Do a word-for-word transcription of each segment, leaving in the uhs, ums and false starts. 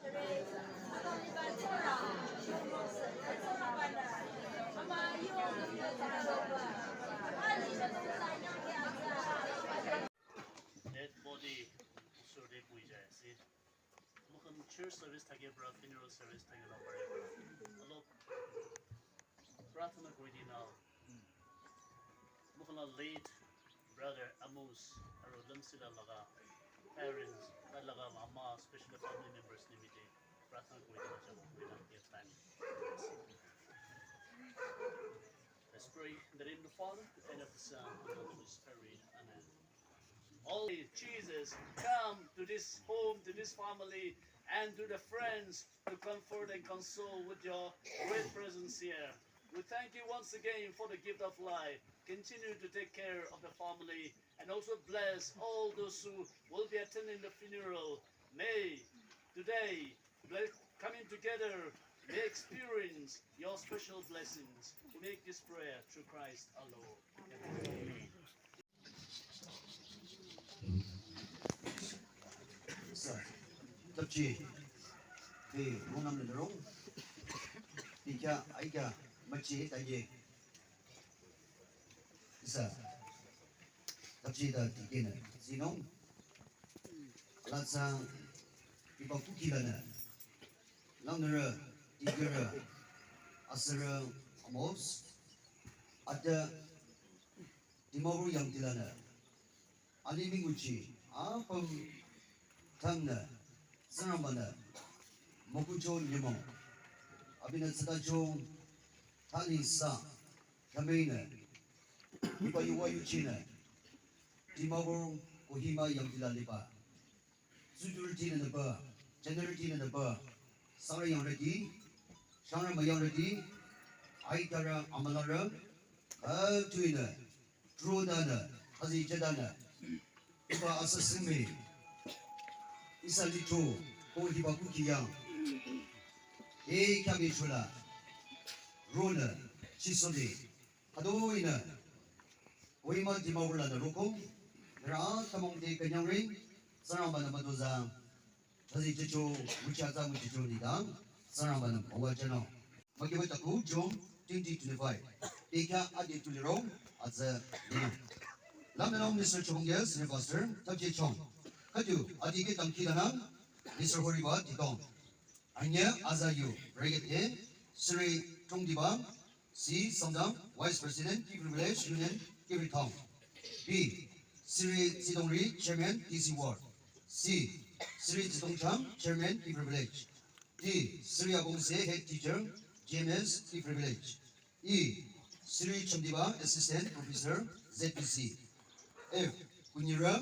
Dead body shode pui jai ase. Moikhan church service thake pra funeral service thake la pare pra. Alop prarthana kuri dina. Moikhan la late brother Amos aru lamsila laga parents, ta laga mama, special family members nimite prarthana kuri dina jabo kuri na ke time. Let's pray in the name of the Father, and of the Son, and of the Holy Spirit. Amen. All Jesus, come to this home, to this family, and to the friends to comfort and console with your great presence here. We thank you once again for the gift of life. Continue to take care of the family and also bless all those who will be attending the funeral. May today, bless, coming together, may experience your special blessings. We make this prayer through Christ our Lord. Amen. Sir, tapchi, te monam le rong, ti kya, ai kya, machi, ta ye. Sir, tapchi ta ti kena, sinong, la sa, iba kuki la na, lang nara, ti kera, asara, Amos, ata, Dimapur yangdilanü, alimih nguchi, apüm tangnü, Tsingrangbanü, mükucho nyümong, abinü tsütacho, tali sa, khameinü, iba yuwa yuchinü, Dimapur Kohima yangdila liba. Tsudurütinü nüba, generaltinü nüba, sara yangrüti, shangrü müyangrüti, aitara amülarü, atuinü, trodanü, hazi chadanü, iba asasimi, isa litro, ko hiba kuki yang, e kyabi chula, ronü, chisoli, Khütoh-i nü, Kohima Dimapur lanü roko, nührü atamong te künyangre, Tsingrangbanü mütozah, tazi checho, wicha za wichecho nidang, Tsingrangbanü müwajünung. Makiba taku June twenty twenty-five, tekya adi tulirong, aza nino. Lamdanung Mister Chongya, Senior Pastor, tapje chong. Khüdu, adi ke tangki danang, Mister Horiba Tidong. Anyüh aza yu, bracket A, Sri Tongdiba, C Sangdang, Vice President, Kiphire Village Union, Kiphire Town. B Sri Zidongri, Chairman, T C Ward. C Sri Zidongchang, Chairman, Kiphire Village. D Sri Abongse, Head Teacher, G M S, Kiphire Village. E Sri Chomdiba, Assistant Professor, Z B C. F Kunyira,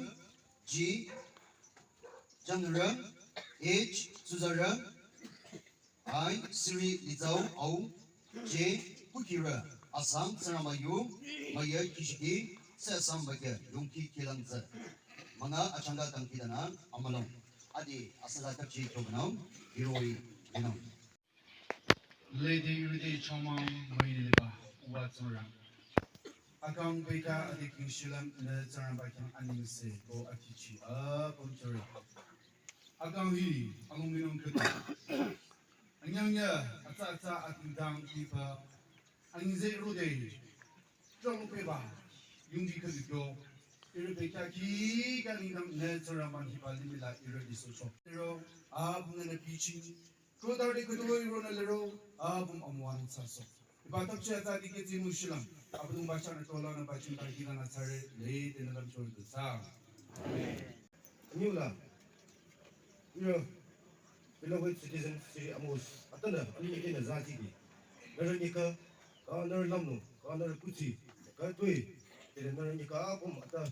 G Janura, H Suzara, I Sri Lizao Au, J Kukira, asang Tsingrangba yu, maya kishiki, sesang bake, yungki kilangza. Manga achanga tangki dana, amalong. Adi asala tapchi chobanao, hiroi, binao. Lede iride chomang, maini liba, uwa Tsingrang. Akang beka adi king shilam, ne Tsingrangba kyang aningse, ko atichi, apom chori. Akang hi, along minong kete. Anyangya, atsa atsa ating dang ipa. Anyingze rode. Trong peba. Yungji kazikyo. Ire pekya ki kani dang ne Tsingrangba hiba limila ire disocho. Iro, apum ne pichi. Krodar de kudu iro ne lero. Apum amwan saso. Iba tapchi atsa dikeh tsinu shilam. Abdung bacha ne tola ne bachin tangki na tsare. Le de ne lam chori desa. Amen. Anyula, ira, beloved citizen, Sri Amos, atanda, ani ite na zati di. Nara nika, ka nara lamno, ka nara kutsi, ka tui, tere nara nika apom ata,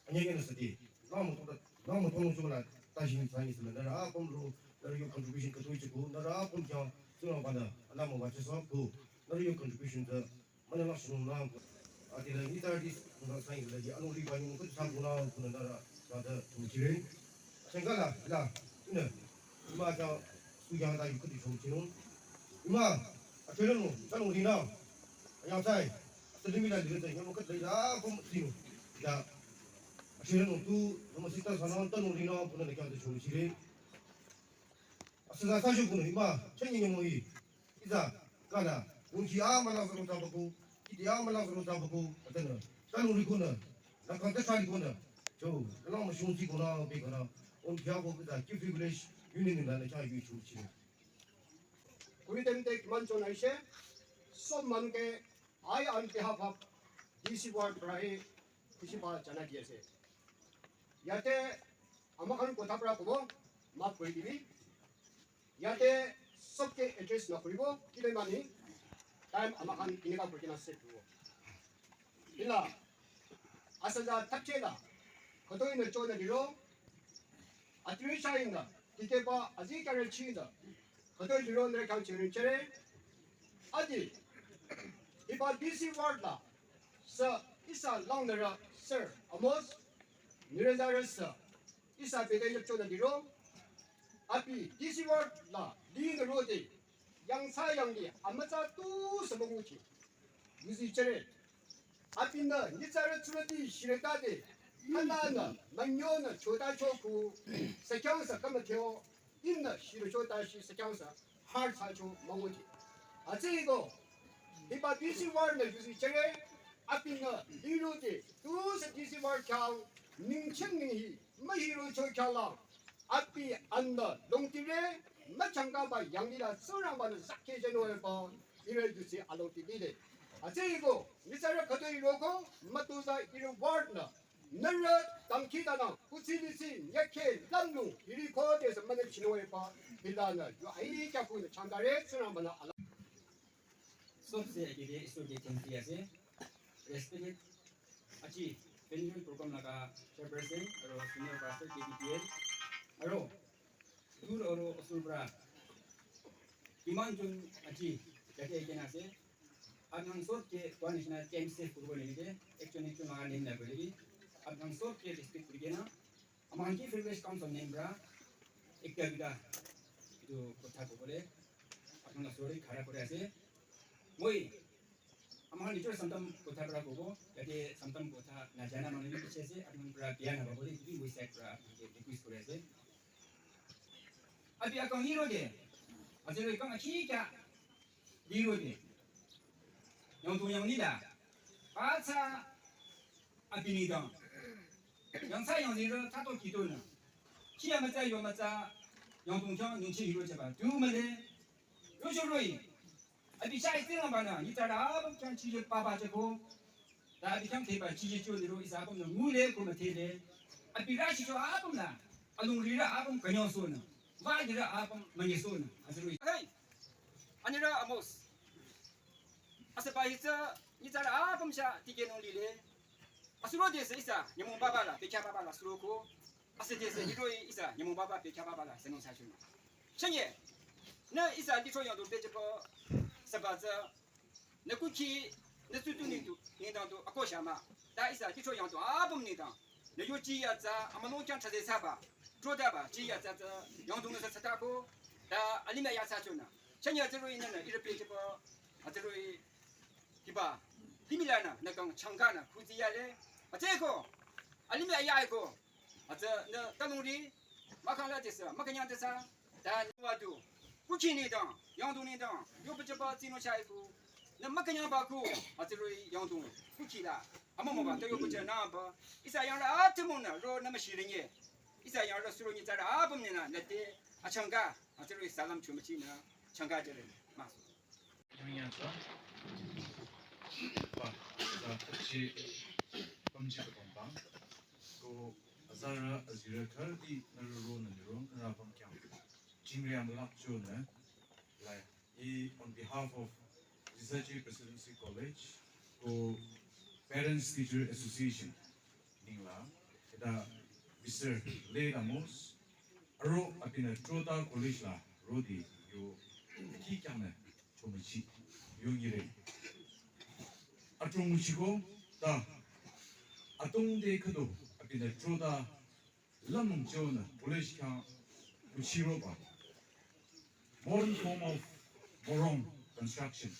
anyanya na sati. Namo tongda, namo tongda chula, tashin sani sila, nara apom ro, nara yo contribution ka tui chiku, nara apom kya, sula bana, anamo bacha sa ku, nara yo contribution ta, Mana lakshu nung nang, ati la ni tadi nung science la di, anu ri ba nung kutu sampu na kuna nara, nara chungchire. Sengkala, la, ina, ima ta, suyang ta yu kutu chungchire. Ima, achele nung, ta nung ri na, ayang sai, ta limi la di ta, nung kutu la, kum sinu, ya, achele nung tu, nung sita sana, ta nung ri na, kuna na kya ta chungchire. Asüza sasho kunü ima, chanye nyemo hi. Iza, kana, unki a mana zoro tabaku, kiti a mana zoro tabaku, atana, tanu rikuna, nakanta sali kuna, cho, kana ma shunti kuna, be kuna, on behalf of the Kiphire Village Union in the Chai Yu Chu Chi. Kuitem tek mancho naishe, so manke, I on behalf of D C Ward Prahe, Kushipa Chana D S A. Yate, amakhan kotha pra kobo, map kuri dibi. Yate sobke address na kuribo, kile mani, time amakhan inika kurikena set kuribo. Ila, asaza thapchela, khotoi na chona diro, atri chainda, tikeba azi kare chinda, khotoi diro nere kang chirin chere, adi, iba D C ward la, sa isa langnara, sir, Amos, nirezare sa, Isa pete yap chona diro. Abi, D C ward la, li na rode. Yang sa yang li, amatsa tu sa manguchi. Yuzi chere. Abi na, nitsara tsurati shireta de. Ana na, manyo na, chota choku. Sakyang sa kama theo. Inna, shiro chota shi sakyang sa. Har sa cho manguchi. Atse go. Hiba D C ward na yuzi chere. Abi na, li rode. Tu sa D C ward kyang. Ning chen ning hi. Mahiro cho kyalang. Abi anda longtire, machangkaba yanglila Tsingrangba nü zakhe jeno eba, ire dusi alongtire. Atsego, nitsara khütoi roko, matuza ire ward na. Nara tangki dana, kutsi nisi, nyakhe, lamnu, iri ko de sa mane chino eba, hila na, yu ai kya ku na changkare, Tsingrangba nü ala. Sobse akide Isor ke thank you ase. Respected aji Benjamin program laga chairperson aro senior pastor K B P L aro dur aro osur pra kiman jon aji yate ekena ase. Apnang sob ke koa nishina time save kuribo nilide, ekjon ekjon laga name nai koile bi. Apnang sob ke respect kurikena. Amakhan Kiphire Village Council name pra ekta duita etu kotha kobole apnang la sorry khara kore ase. Moi amakhan nijor samtam kotha pra kobo, yate samtam kotha najana manu bi bishi ase, apnang pra biya nababole etu bi moi side pra apnang ke request kore ase. Abi akang hiro de, azero ikang akhikya hiro de. Yang tu yang ni da. Patsa abi ni dang. Yang sa yang zira tato kito na. Kia matsa yo matsa yang tong kyang nyung chi hiro chaba. Tu male. Yo cho roi. Abi shai tsing ba na. Ni ta da ba kyang chi je pa ba je ko. Da abi kyang te ba chi je cho ni ro isa ba na mu le ko ma te le. Abi ra shi cho a ba na. Alung ri ra a ba kanyang so na. Wa ri ra a ba ma ni so na. Azero. Hey. Anira Amos. Asa ba hitsa ni ta da a ba sha ti ke no li le. Asuro de se isa, nyamong baba la, bekya baba la suro ko. Asa de se hiro isa, nyamong baba bekya baba la, senong sa shun. Shanye, na isa litro yang do beje po, sabaza, na kuki, na tutu ni tu, ni dang tu, ako shama. Da isa litro yang do abum ni dang. Na yo ji ya za, ama no kyang cha de sa ba. Tro da ba, ji ya za za, yang do na sa sa ta ko. Da alima ya sa shun na. Shanye zero ina na, ira beje po, azero i, Kiba, limih la na, na kang changka na, kuzi ya le. Atse ko, alimi aya ko. Atse na talung ri, makang la tesa, makanyang tesa, dan wa du. Kuki ni dang, yang du ni dang, yo pa chapa zino chai ku. Na makanyang ba ku, azero yang du, kuki la. Ama mo ba, ta yo pa cha na ba. Isa yang la atemon na, ro na ma shi rinye. Isa yang la suro ni ta da abum ni na, na te, achangka, azero salam chumachi na, changka jere, masu. Yangya tsa, pa, tsa, tsa, pamji ka pambang. Ko azarü azirü khürüti nührü ro nü liro nührü apüm khyang jingre amlak cho nü, lai, i on behalf of Visakhapatnam Presidency College ko Parents Teacher Association ninglang, ita Mister Late Amos, aro abinü Trota College la rodi yo ki kyangnü chomichi yo ngire. Atong nguchiko ta atong de khüdu abinü Trota lamung chonü college khyang nguchiroba. Modern form of Morung construction.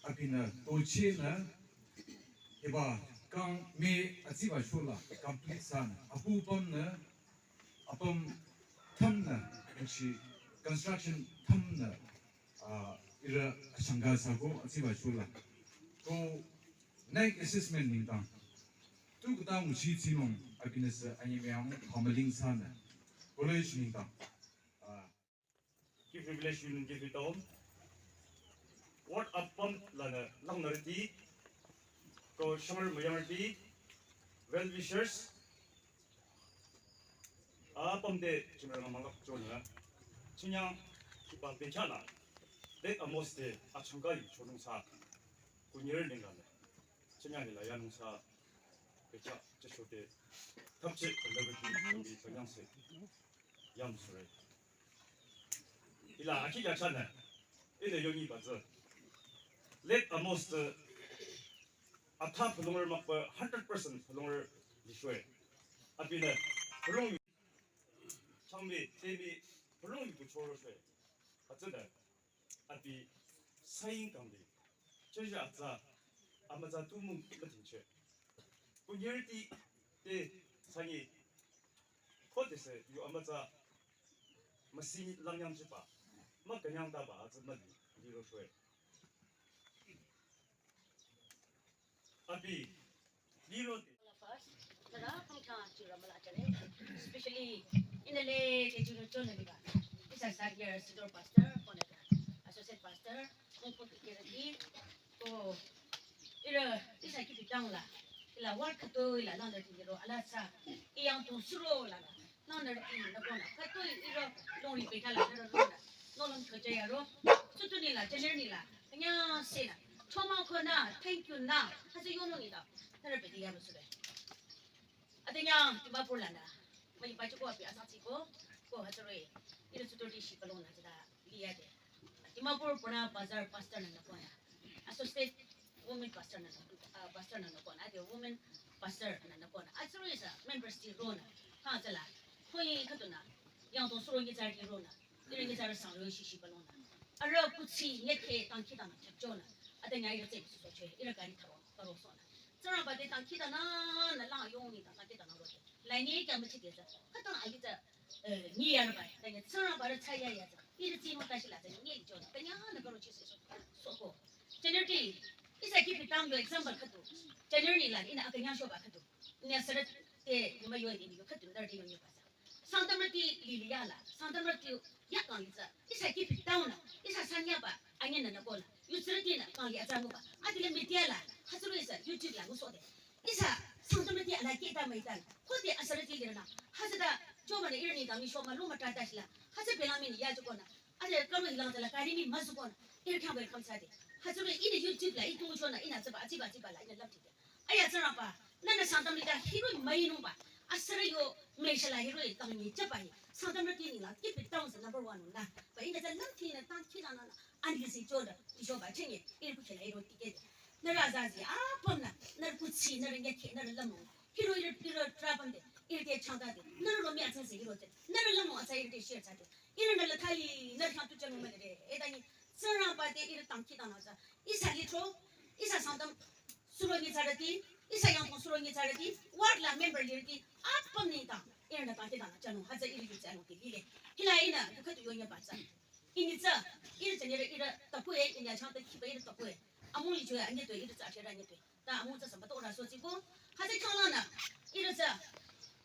Abinü toche nü hiba kang me atsiba chola complete san apu pam nü apüm tham nü nguchi Construction thümnü, ah, ihrü achangka sako atsiba chula. Ko next assessment nengdang tu khüta nguchi tsinung abinüsü anyemüyang pamaling sanü college nengdang, ah, give privilege you give it down. What apüm lanü langnürüti, ko shangmüyangrüti, well wishers, apüm te chimrang manglak chonü, chinyang kipa pechala, Late Amos te achangka yu chonung sa, kunyere nengdang le, chinyang hila yanung sa, pecha cheshote, thapche kandabati, kandabati, kanyang se, yam sure. Hila akhi yachanü, ine yonyi batsü. Late Amos te atha pulungre makba hundred percent pulungre lishwe. Abinü pulung changmi temi pulung yu choro shwe. Atsünü abi saying kangdi. Chesha atsa amütsa tumung matinche. Kunyerti te sangi khodesü yu amütsa masi langyang chiba, ma kanyang taba atsü mali liro shwe. Abi liro te. First, nara pangcha chira mala chane. Especially in the late chira chona liba. This is Sagiar Sidor Pastor, Konaka, Associate Pastor, Kungfu Kirati, ko ira isa kipi tangla, ila war kato ila nanda tingiro alasa, iyang tu suro la, nanda ti na kona, kato ira longri pekala nara lona, nolong kachaya ro, sutu nila, chaler nila, kanya sena, choma kona, thank you na, hasa yono nila, nara peti yaro sure. Adanya Dimapur landa, mai pachu ko api asang chiko, ko hasa roi, ira sutu di shi palong na jada, liya de. Dimapur Purana Bazar Pastor nanda kona, Associate Women Pastor nanda, ah, Pastor nanda kona, ade Women Pastor nanda kona. Asuri sa members ti rona, ha jala, koi katuna, yang to suro ngi jari rona, ira ngi jari sang roi shi shi palona. Ara kutsi nge ke tangki tang chona, adanya ira tse su so che, ira gari tharo, tharo sona. Tsingrangba te tangki tang na, na lang yong ni tang tangki tang na ro che. Lai ni kya machi de sa, katang ayi sa, eh, ni ya ba, adanya Tsingrangba ra chaya ya sa. Ira tsi no tashi la sa, ni cho, kanya na karo chi se so, so ko. General ti, isa kipi tang do example khatu. General ni la, ina akanya sho ba khatu. Ina sarat te, yuma yo ni yo khatu, nar de yo yo ba sa. Sangtamrati lili ya la, Sangtamrati ya kang li tsü, isa kipi tang na, isa sanya ba, anya na na ko la, yu tsirati na kang li atsa mo ba, ati le media la, hasuru isa YouTube la mo so de. Isa Sangtamrati ala ke ta mai ta, ko de asarati le na, hasa da, jo ma ne ira ni ta mi sho ma lo ma ta ta shi la, hasa bela mi ni ya jo ko na, ade karo hilang ta la kari mi ma su ko na, ira kya welcome sa de. Hasuru ina YouTube la, itu mo jo na, ina tsaba, atsiba, atsiba la, ina lam ti de. Aya Tsingrangba, nana Sangtamrati hiro mai nung ba, asara yo, meshala hiro tang ni chapa hi, Sangtamrati ni la, keep it down sa number one na. Ba ina sa lam ti na tang ki na na, an li si jo da, ti jo ba chenye, iri ku chela iro ti ke. Nara za zi, a pom na, nara kutsi, nara nya ke, nara lam. Hiro iro, iro tra pam de, iri te chang ta de, nara lo mi a chang se hiro te, nara lam a sa iri te share sa de. Iri na la thali, nara chang tu chang ma de, e ta ni, Tsingrangba te iri tang ki tang na sa, isa litro, isa Sangtam, suro ni tsarati, isa yang tong suro ni tsarati, ward la member lirati, apam ni ta, ira na ta ke ta na chanu, haza iri yu chanu ke lile. Hila ina, tu khatu yo nya ba sa. Ini sa, iri chanye re ira ta kue, ini a chang ta ki ba ira ta kue. Amu li chue, anye tue, ira sa chera anye tue. Ta amu sa samba to ra so chi ko. Haza chang la na, ira sa,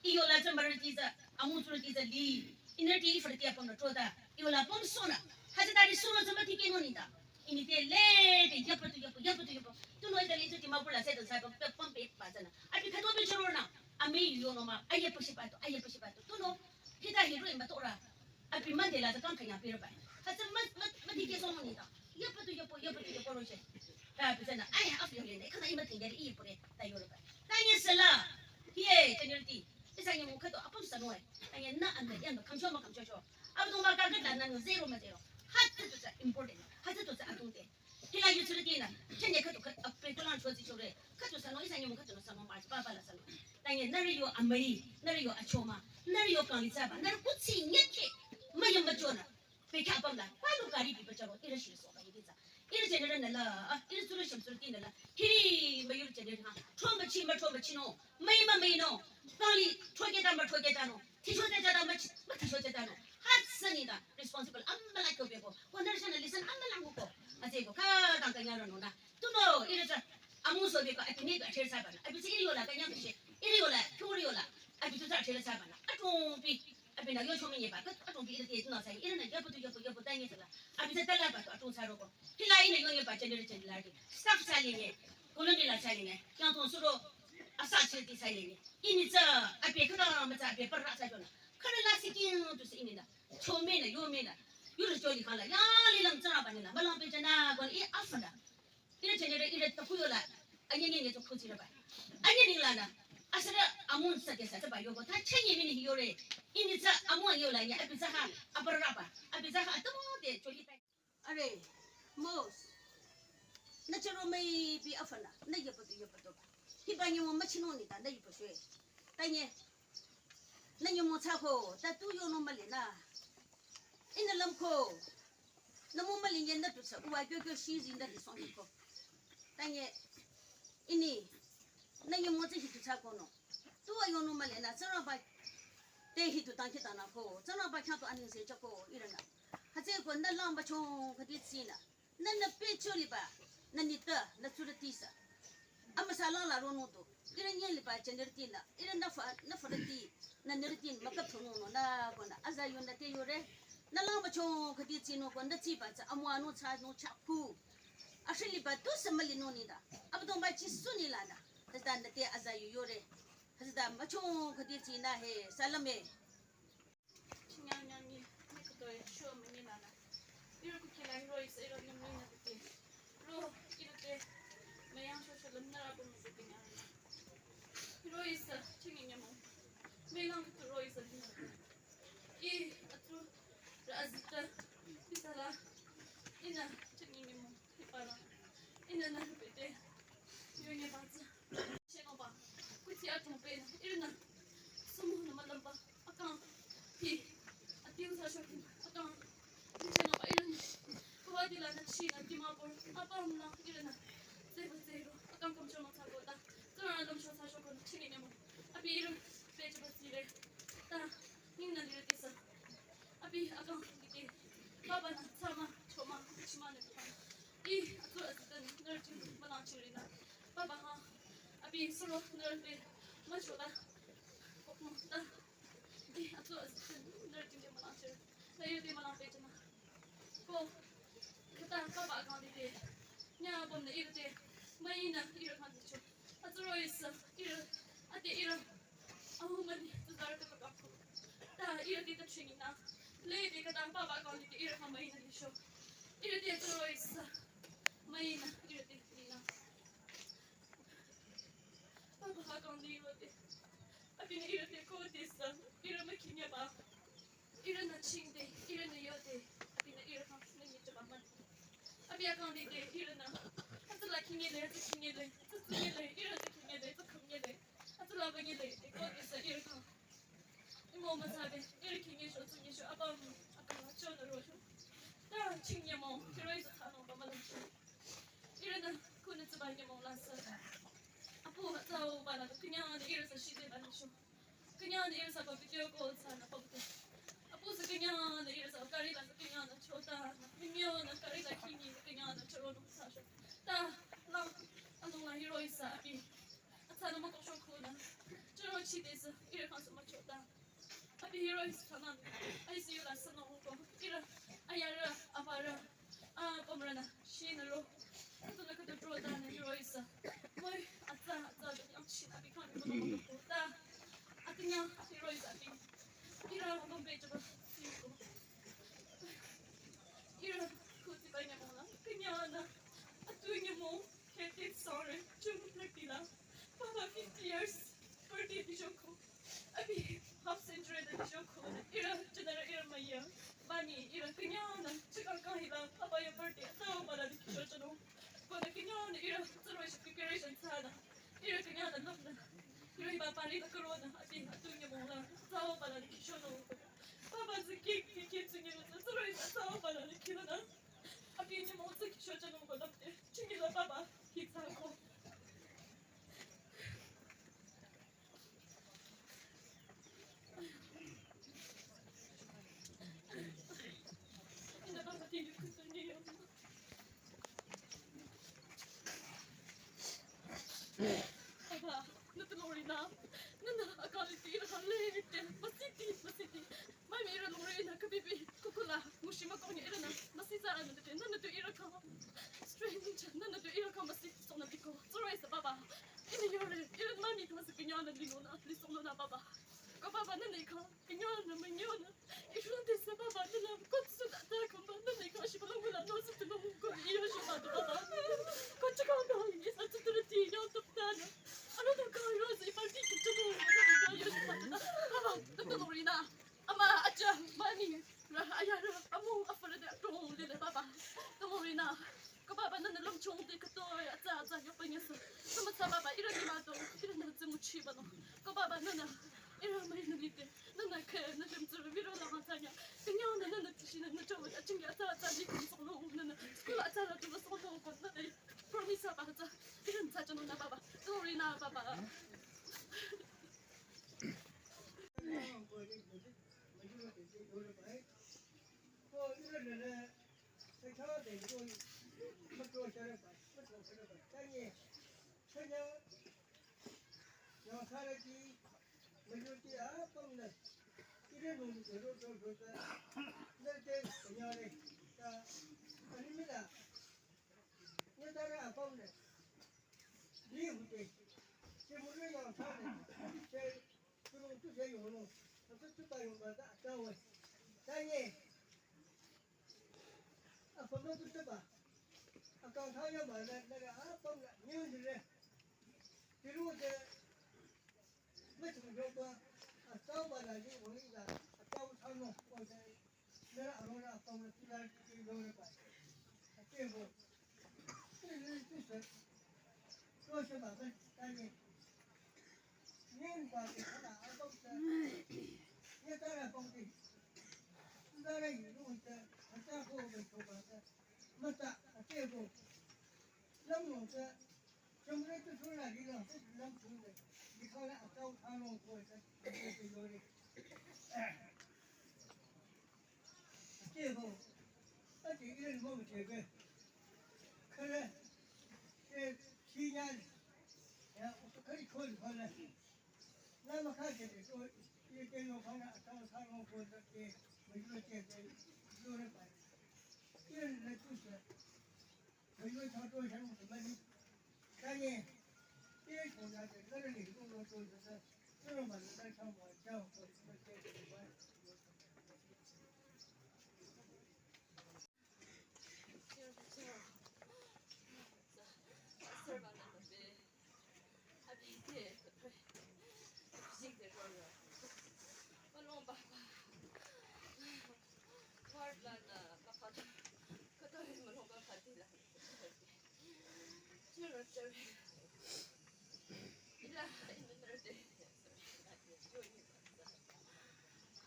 Iyo la tsü marüti tsü, amu tsurüti tsü li, inerti ifrüti apüm la trota, iyo la püm sona, hütsü tari sona tsü müti keno nita. Ini te le te yapatu yapu, yapatu yapu. Tunüo ita le tsü Dimapur la settle sa püm, püm pe pa tsü na. Abi khüto pe choro na, ame yo no ma, aye pushi pa to, aye pushi pa to. Tunüo, hita hiro imba tora. Abi Monday la tsü kang kanya pira ba. Hütsü mü, mü, müti ke sona nita. Yapatu yapu, yapatu yapu ro che. Ta bi tsü na, ai, afi yo le ne, kana ima tingya le i pure, ta yo ro ba. Ta ye sala, hiye, ta yo ti. Isa nyi mung khüto apüm sanoi. Anye na ande yando kamcho ma kamcho cho. Abdong ma ka git la nanu zero ma zero. Hütsü tu tsü important. Hütsü tu tsü adong te. Hila yu tsürü ti na. Chenye khüto khüt ape kulang cho zi cho re. Khüto sano isa nyi mung khüto no sano ma pa pa la sano. Tanye nari yo amai, nari yo achoma, nari yo kang li tsaba, nari kutsi nyeke. Ma yamba cho na. Pekya apüm la, palu gari bi pacharo, ira shiri soba, iri tsü. Iri general nü la, ah, iri tsürü shim tsürü ti nü la. Hiri, ma iri general ha. Tro ma chi, ma tro ma chi no. Ma i ma ma i no. Kang li, tro ke ta ma tro ke ta no. Ti sho ke ta ma chi, ma ti sho ke ta no. Hütsü Nida responsible amala kyo beko. Ko nurse na listen amala nguko. Aje ko khütang kanya ro nona. Tunüo ihrü tsü amüso beko, abi ni ba cher sa ba na. Abi tsü ihrü yola kanya bishe. Ihrü yola, kyo ihrü yola. Abi tu tsü cher sa ba na. Atümung bi. Abinü yo chomi ye ba. Atümung bi ihrü te tunüo sa. Ihrünü yopu tu yopu yopu ta nye sa la. Abi tsü tala ba tu atümung sa roko. Hila ihnü yo nye ba generation la di. Staff sa le nye. Colony la sa le nye. Khyang tong suro. Asa che di sa le nye. Ini tsü, abi khüta mütsa abi parü sa jona. Khüta la siking tu si ini da. Chome na, yome na. Yurü joli khala. Ya li lam tsara ba ni la. Malang pe jana gon i afana. Ira jene re ira taku yola. Anya ni ni to kuchi ra ba. Anya ni la na. Asara amun sa de sa ta ba yo go. Ta chenye mini yore. Ini tsü amun yola ya abi tsü ha. Aparü ba. Abi tsü ha tumu de joli ta. Are, Mos, nü chüro müipi afana, nü yapadu yapadu ba. Hiba nyümong müchinung nita, nü yupashwe. Ta nye, nü nyümong tsü ko, ta tu yonung müle na. Ihnü lüm ko, nü mong müle nye nü tu tsü, uwa kyo kyo shi zi nü di song ko. Ta nye, ini, nü nyümong tsü hi tu tsü ko no. Tu wa yonung müle na, Tsingrangba te hi tu tangki tana ko, Tsingrangba khyang tu aning se cha ko, ihrünü. Hütsüeko nü lang ba chong khüdi tsina. Nü nü pe choli ba, nü ni ta, nü tsurüti sa. Amüsa lang la ronung tu. Ihrü nye li ba jene rüti na, ihrü nü fa, nü fa rüti, nü ni rüti, mükap thonung no, nü ko nü, aza yo nü te yore. Nü lang ba chong khüdi tsino ko, nü tsi ba tsü, amüwa no tsü no cha ku. Ashili ba tu sa müli no ni da. Abdong ba Jisu ni la da. Hütsüta nü te aza yo yore. Hütsüta müchong khüdi tsina he, salam he. Chinyanyani, ni kuto e, sho mini nana. Iro kuki la iro isa iro ni mini na kuki. Ro, iro te, me yang sho sho lam nara bo mi kuki nyana. Iro isa, chingi nyamo. Me lang kuto ro isa ni na. I, atu, ra azita, isa la, ina, chingi nyamo. Hipara. Ihnü nü pete. Yonye batsa. Shenoba. Kuti atong pena. Ihrünü. Sumu nü malamba. Akang. Hi. Atiu sa shokin. Akang. Shenoba ihrünü. Kuwa dila nü shi nü dima bor. Apa mna ihrünü. Zeba zero. Akang kom chono sa kota. Zora nü dom cho sa shokon. Chini nemo. Abi ihrü. Peche ba zire. Ta. Ning nü lire tisa. Abi akang dite, baba nü tsama, choma, chima nü tukan. I, atu aziten, nührü jing, malang chirina. Baba ha, abi suro, nührü te, machola, kokmo, ta. I, atu aziten, nührü jing, malang chir. Ta iro te malang pe chama. Ko, kata, baba akang dite. Nya bom nü iro te, mai nü, iro kan dicho. Atsuro isa, ira, ate ira. Ahu mani, tu dar ka ka ko. Ta ira di ta chini na. Le di ka dang baba ka di ira ka mai na di sho. Ira di atsuro isa. Mai na, ira di ni na. Baba ka ka di ira di. Abi na ira di ko di sa. Ira ma kinya ba. Ira nü chingde, ira nü yode, abi nü ira kang nü nyi chaba man. Abi akang dide, ira nü. Atsa la kingele, atsa kingele, atsa tsingele, ira atsa kingele, atsa kumngele, atsa la bangele, eko disa ira kang. Imo masabe, ira kinge sho, tsinge sho, abang, akang la cho nü ro sho. Ta chingye mo, kiro isa kano ba malam sho. Ira nü, kunu tsaba nye mo la sa. Apu, atsa o ba la, kinya nü ira sa shide ba nü sho. Künyangnü ihrü sü video call thsanü pümte. Apu sü künyangnü ihrü sü kari la sü künyangnü chota. Mimyo nü kari la kini künyangnü choro nü sa sho. Ta lang alung la hiro isa abi. Atsanü mako sho kuna. Choro chide sü ihrü kang sü machota. Abi hiro isa tanan. Ai sü yula sü no ko. Ihrü ayarü abarü. Ah, pamrana, shinaro. Kutu na kutu dro da na hiro isa. Moi, atsa, atsa, da yang shin abi kan kutu kutu da. Atinya hiro isa abi. Ira bombe jaba siko. Ira kuti ba nyamo na. Kanya na. Atu nyamo. Kete sorry. Chum prekila. Papa fifty years. Birthday di shoko. Abi, half century da di shoko. Ira, janara ira maya. Bani, ira künyangnü, chikang kang hila, papa yo birthday, atsa o bala di kisho chano. Kona künyangnü, ira, tsuro shi preparation tsana. Ira künyangnü, lopna. Ira iba pari da corona, abi, atu nyamo la, atsa o bala di kisho no. Papa zi cake, cake, cake, zi nyamo, tsuro shi atsa o bala di kilo na. Abi nyamo zi kisho chano ko lopte. Chingila papa, kitsa ko. Nühnü lümchung te khütoi atsa atsa yohpünyüsü. Tümütsa baba, ihrü nü mado, ihrü nü tsü nguchiba no. Ko baba nühnü, ihrü müinü lide, nühnü khe, nü lümtsürü biro la matsanya. Künyangnü nühnü tüshinü nü choba, achingya atsa atsa likhum sohnung nühnü. School atsa la tuba sohnung ko nühnü. Promise baba atsa, ihrü nü atsa chanung nü baba. Glory nü baba. Apümnü tu tsüba. Akang thayaba nü, nührü apümnü nyüzire. Tiru te, müchung yoba, atsauba la yi wang ila, atsau thsanung, wang te, nührü arora apümnü tila yi yore ba. Ate bo. Tüsü. Tüsü ba, ba, tani. Nyin ba te kana apüm te. Ye tara apüm te. Ndara yi lu te, ata ko be ko ba te. Mata, ate bo. Lam lu te. Chomre tu sura di la, lam tu le. Di khala atsau thsanung ko te. Ate yore. Ate bo, ate ihrü mümüchebe. Khürü, te, sinyal, ya, khürü khol khol. Nama khade de, to, ihrü te yo khana, atsau thsanung ko te, müyü te, te, yore ba. Ihrü nü tüsü.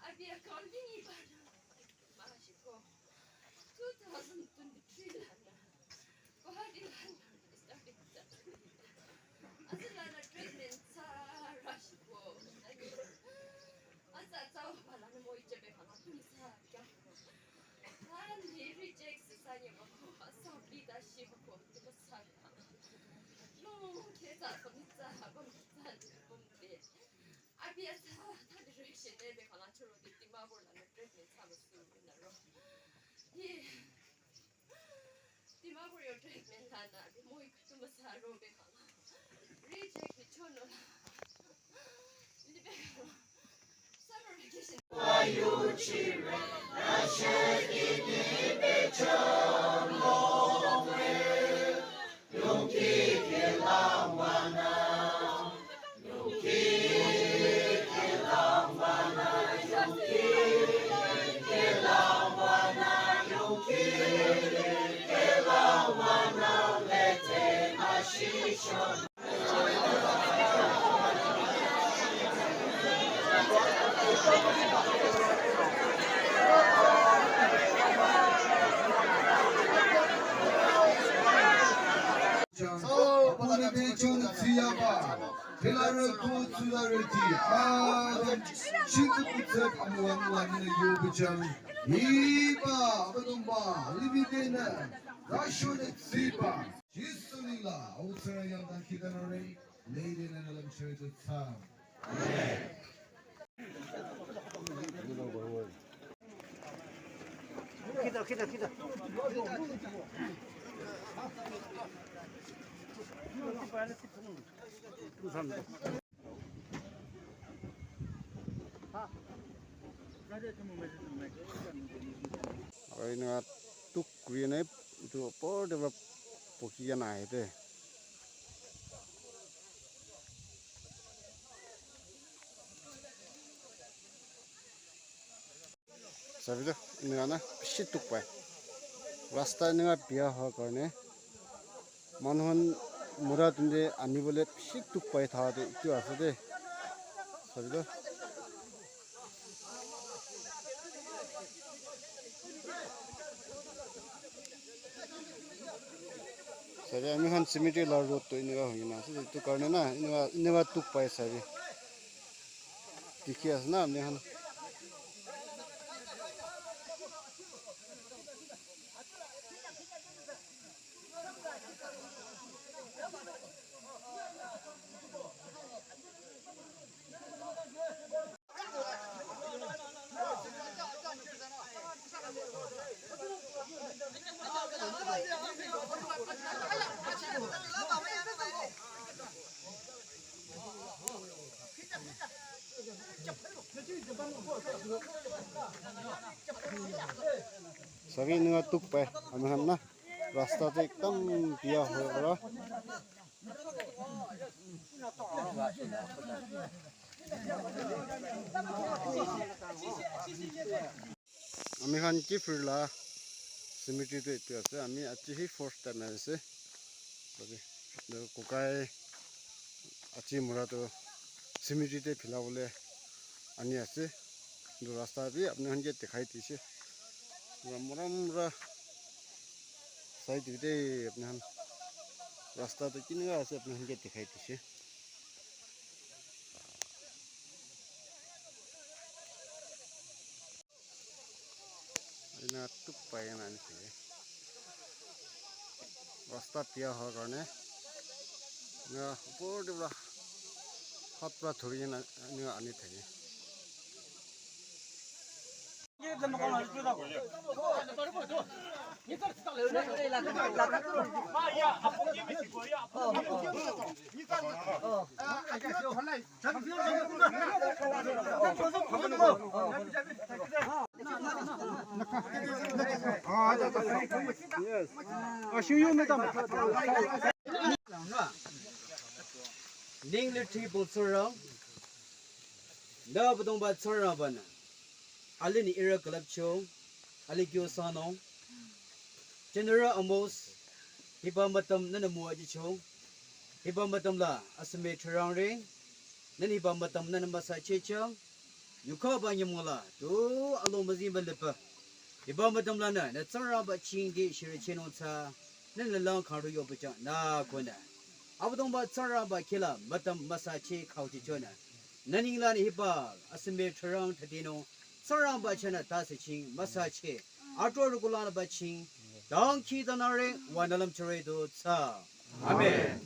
Abi account ni ba na ma shi ko two thousand twenty-three la na. Ko ha di la na starting. Azi la na treatment sa ra shi ko. Aza tsau ba la na mo ichebe ha na tu sa kya. Ani reject sa ni ba ko. Asa bi da shi ba ko. Tu sa. No, ke sa ko ni sa ba ni sa ni ba ni. Abi asa ta direction ne be khala churo di Dimapur la ne treatment sa ba su na ro. Hi Dimapur yo treatment la na abi moi kutu masa ro be khala. Reject ni chono la. Ni be khala. Summer vacation. Chang, apuni bechon tsiyaba, telarü ko tsularüti, adam, shitsu kutsep amuan lanina yobichang, hiba, abadumba, libidena, rashone tsiba. Jisu nila, autsara yang dan kita nare, lady nana lam church tsam. Amen. Kita, kita, kita. Oi, nüa tuk kuye ne, tu por de ba poki ya na hete. Sabida, nüa na, bishi tuk pai. Rasta nüa biya ha karne. Manuhan mura tunde anibole pishik tuk pai thade itu ase de. Sabi do. Sabi amikhan cemetery la road to inika hoina ase, itu karne na inika, inika tuk pai sabi. Dikhi ase na amikhan. Sabi inika tuk pai, amikhan na rasta tu ekdam biya hoi para. Amikhan Kiphire la cemetery tu itu ase, ami aji hi first time ase. Tate, kokai aji mura tu cemetery te phila bole ani ase. Etu rasta bi apni khan ke dikhai dise. Mura mura mura sai dibi de apni khan. Rasta tu kinika ase apni khan ke dikhai dise. Ina tuk pai na ani thake. Rasta biya hoa karne. Na upor te para hat para dhori na ani, ani thake. Yes. I'll show you, madam. Ning le tri bol Tsingrang, nü Abüdongba Tsingrangba nü, alini ihrü külüpcho, ali kyo sanung, General Amos, hiba mütam nünü müwajicho, hiba mütam la asüme thrürangre, nünü hiba mütam nünü müsachehcho, yukhaba nyümong la, tu alo müzi mülüpü. Hiba mütam lanü, nü Tsingrangba chingdi shirichehnung tsü, nünü lang khangru yobuchang, nü konü. Abüdongba Tsingrangba kihla mütam müsacheh khauchichonü. Nü nenglanü hiba, asüme thrürang thadinung, Tsingrangba chahnü tase ching, müsacheh, atro rukulanü ba ching, dangkhidangnangre, wanü lümchore du tsü. Amen.